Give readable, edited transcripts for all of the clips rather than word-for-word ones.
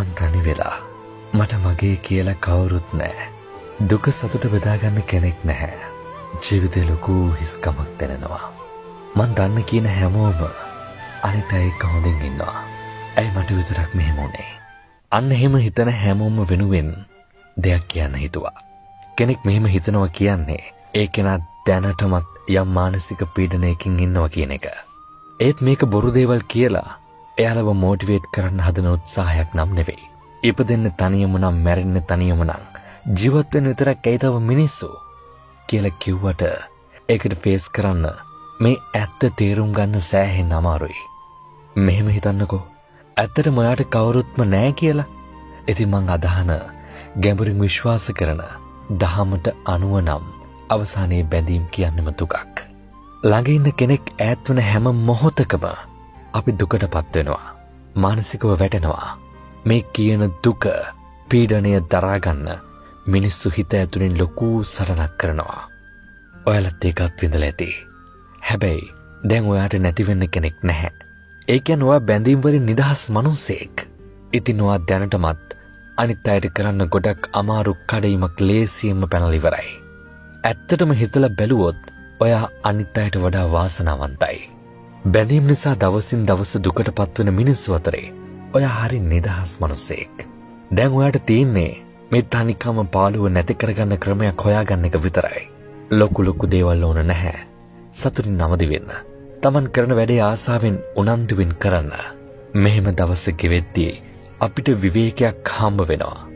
මං තනි වෙලා. මට මගේ කියලා කවුරුත් නෑ. දුක සතුට බෙදාගන්න කෙනෙක් නැහැ. ජීවිතේ ලොකු හිස්කමක් දැනෙනවා. මං දන්න කියන හැමෝම අනිත් අය එක්ක හොඳින් ඉන්නවා. ඇයි මට විතරක් මෙහෙම වුනේ? අන්න එහෙම හිතන හැමෝම වෙනුවෙන් දෙයක් කියන්න හිතුවා. කෙනෙක් මෙහෙම හිතනවා කියන්නේ ඒ කෙනා දැනටමත් යම් මානසික පීඩනයකින් ඉන්නවා කියන එක. ඒත් මේක බොරු දේවල් කියලා එයාලව මෝටිවේට් කරන්න හදන උත්සාහයක් නම් නෙවෙයි. ඉපදෙන්න තනියම නම්, මැරෙන්න තනියම නම්, ජීවත් වෙන්න විතරක් ඇයි තව මිනිස්සු කියලා කිව්වට ඒකට ෆේස් කරන්න, මේ ඇත්ත තේරුම් ගන්න සෑහෙන්න අමාරුයි. මෙහෙම හිතන්නකෝ. ඇත්තටම ඔයාට කවුරුත්ම නෑ කියලා. ඉතින් මං අදහන, ගැඹුරින් විශ්වාස කරන දහමට අනුව නම් අවසානයේ බැඳීම් කියන්නෙම දුකක්. ළඟ ඉන්න කෙනෙක් ඈත් වන හැම මොහොතකම අපි දුකට පත් වෙනවා. මානසිකව වැටෙනවා. මේ කියන දුක, පීඩනය දරාගන්න මිනිස්සු හිත ඇතුලින් ලොකු සටනක් කරනවා. ඔයාලත් ඒකත් විඳලා ඇති. හැබැයි දැන් ඔයාට නැති වෙන්න කෙනෙක් නැහැ. ඒ කියන්නේ ඔයා බැඳීම් වලින් නිදහස් මනුස්සයෙක්. ඉතින් ඔයා දැනටමත් අනිත් අයට කරන්න ගොඩක් අමාරු කඩයිමක් ලේසියෙන්ම පැනලා ඉවරයි. ඇත්තටම හිතලා බැලුවොත් ඔයා අනිත් අයට වඩා වාසනාවන්තයි. බැඳීම් නිසා දවසින් දවස දුකට පත්වන මිනිස්සු අතරේ ඔයා හරි නිදහස් මනුස්සයෙක්. දැන් ඔයාට තියෙන්නේ මේ තනිකම, පාළුව නැති කරගන්න ක්‍රමයක් හොයාගන්න එක විතරයි. ලොකු ලොකු දේවල් ඕන නැහැ. සතුටින් අවදි වෙන්න. තමන් කරන වැඩේ ආසාවෙන්, උනන්දුවෙන් කරන්න. මෙහෙම දවස ගෙවෙද්දී අපිට විවේකයක් හම්බ වෙනවා.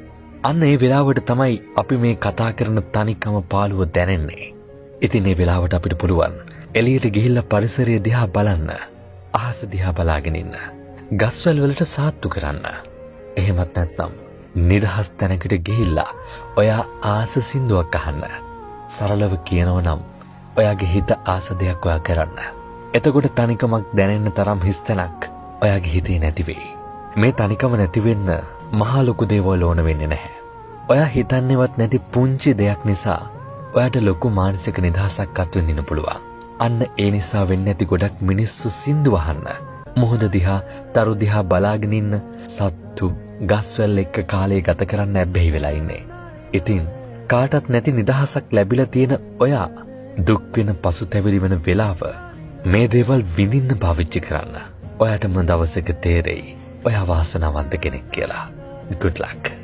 අන්න ඒ වෙලාවට තමයි අපි මේ කතා කරන තනිකම, පාළුව දැනෙන්නේ. ඉතින් ඒ වෙලාවට අපිට පුළුවන් එළියට ගිහිල්ලා පරිසරය දිහා බලන්න. අහස දිහා බලාගෙන ඉන්න. ගස්වැල් වලට සාත්තු කරන්න. එහෙමත් නැත්නම් නිදහස් තැනකට ගිහිල්ලා ඔයා ආස සින්දුවක් අහන්න. සරලව කියනව නම් ඔයාගේ හිත ආස දෙයක් ඔයා කරන්න. එතකොට තනිකමක් දැනෙන්න තරම් හිස් තැනක් ඔයාගේ හිතේ නැති වෙයි. මේ තනිකම නැති වෙන්න මහා ලොකු දේවල් ඕන වෙන්නේ නැහැ. ඔයා හිතන්නේවත් නැති පුංචි දෙයක් නිසා ඔයාට ලොකු මානසික නිදහසක් අත්විඳින්න පුළුවන්. අන්න ඒ නිසා වෙන්න ඇති ගොඩක් මිනිස්සු සින්දු අහන්න, මුහුද දිහා, තරු දිහා බලාගෙන ඉන්න, සත්තු, ගස්වැල් එක්ක කාලය ගත කරන්න ඇබ්බැහි වෙලා ඉන්නේ. ඉතින් කාටත් නැති නිදහසක් ලැබිලා තියෙන ඔයා දුක් වෙන, පසුතැවිලි වෙන වෙලාව මේ දේවල් විඳින්න පාවිච්චි කරන්න. ඔයාටම දවසක තේරෙයි ඔයා වාසනාවන්ත කෙනෙක් කියලා. Good luck.